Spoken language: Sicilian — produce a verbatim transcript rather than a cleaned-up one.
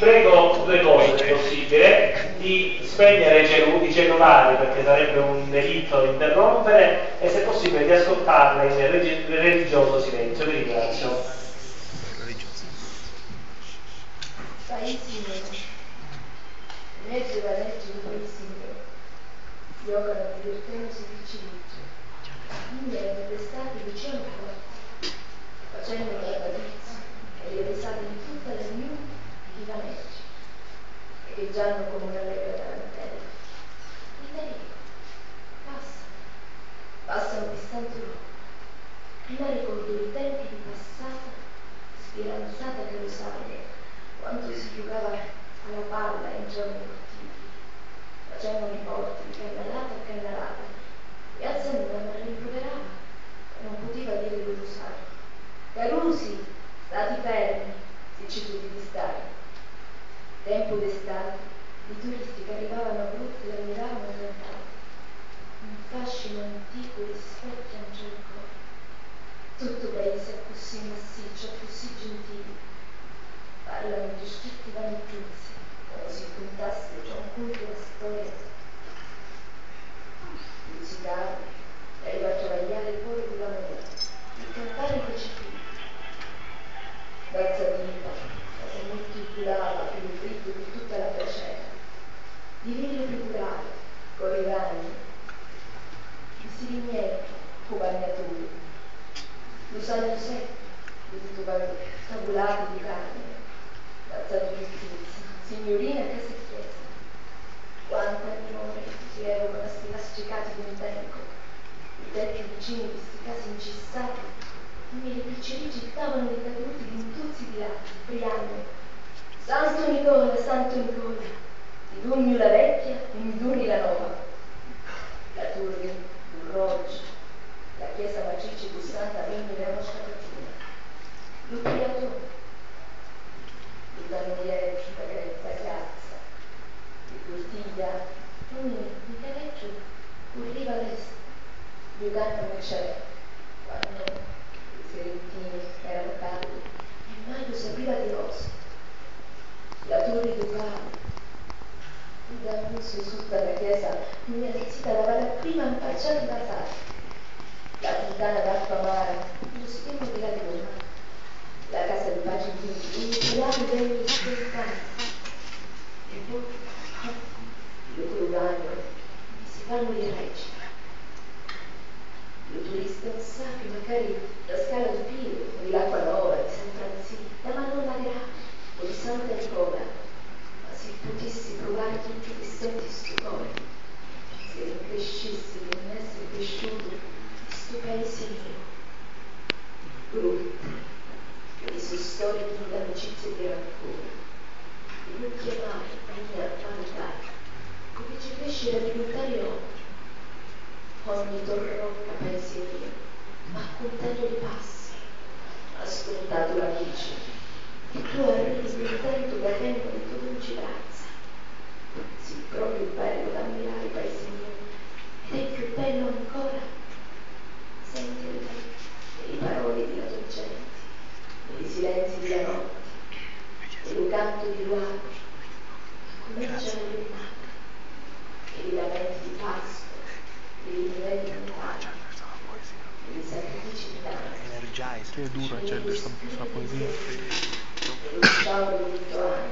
Prego due cose, se possibile, di spegnere i celu-, i cellulari, perché sarebbe un delitto interrompere, e se possibile di ascoltarla in regi-, religioso silenzio. Vi ringrazio. Paisi mio, leggi la leggi di paisi mio, jocanu divertennusi picciriddi, mille e tristati dicemu, facennu la batizza e li risati in tutta la gnuna di la leggi, e che giannu comu un'allegra tarantella. Li tenicu, passanu, passanu pi santu locu. M'arricordu li tempi di passata spiranzata ca lu savi quantu si jucava a la palla intra un curtili, facennu li porti di cannalata a cannalata, e a zannura m'arrimproverava ca non putiva diri lu rusariu. Carusi, stati fermi, si ci putiti stari. Tempu d'estati, li turisti ca arrivavanu a Brutti l'ammiravanu incantati. Un fascinu anticu li specchia ntra li cori. Tuttu paisi accussì massicciu, accussì gentili. Parlanu di scritti vanidduzzi, comu si cuntassi tra un cuntu la storia. Lu zitari arriva a travagliari puru cu la mula, pi campari cu cifiri. Dazza dipa, ca si multiculava pi lu friddu pi tutta la bracera. Di vidru pricuratu, corri ragni, di sirigneddu cu bagnaturi. Lu San Giuseppi, di tutu ca-, cavulati di carni, dazza duttizza, signurina ca si chiesa. Quanta minori si levu na sti lastricati d'un tempu, li tettu vicini di sti casi incissati, unni li picciri gittavanu li caduti lintuzzi di lati, briannu: Santu Nicola, Santu Nicola, ti dugnu la vecchia e mi duni la nova. La turri, lu roggiu, la chiesa matrici cu Santa Mimmi la nostra patruna. Lu priatu, lu tannuieddu da gre-, da grazia, li curtiglia, unni Micheleddu curriva lestu, jucannu a micciarè, quannu li sirintini eranu caldi e maiu sapiva di rosi. La turri ducali, lu danusu sutta la chiesa, unni la zita lavava prima mpacciati vasari. La funtana d'acqua amara, lu spinu di la gruma, la casa di patri Ghini, unni curanu vegnu scontati. E po', lu curuganu, unni si fannu li reci. Lu turista sapi macari la scala di Piru, di l'Acqua Nova, di San Franzì, la Madonna di Rapi o di Santa Nicola, ma si putissi pruvari tutti li stenti stu cori, si rincriscissi di n'essiri crisciutu di stu paisi miu. Brutti, li so storichi d'amicizia e di rancuri, di lu chiamari a mia vanità, mi fici crisciri a divintari omu. Ogni torrocca, paisi miu, m'ha cuntatu li passi, m'ha stuntatu la vuci, e tu arrivi cuntentu gavennu li to dunci brazza. Si propriu bellu d'ammirari, paisi miu, ed è chiù bellu ancora sentiri li paroli di la to genti, li silenzi di la notti, e lu cantu di lu autru, accumencia la jurnata, e li lamenti di Pasqua, e li mudelli muntani, e li sacrifici di tanti, Energize. Che dura, cioè, sta, sta poesia. E lu sciauru di to anima.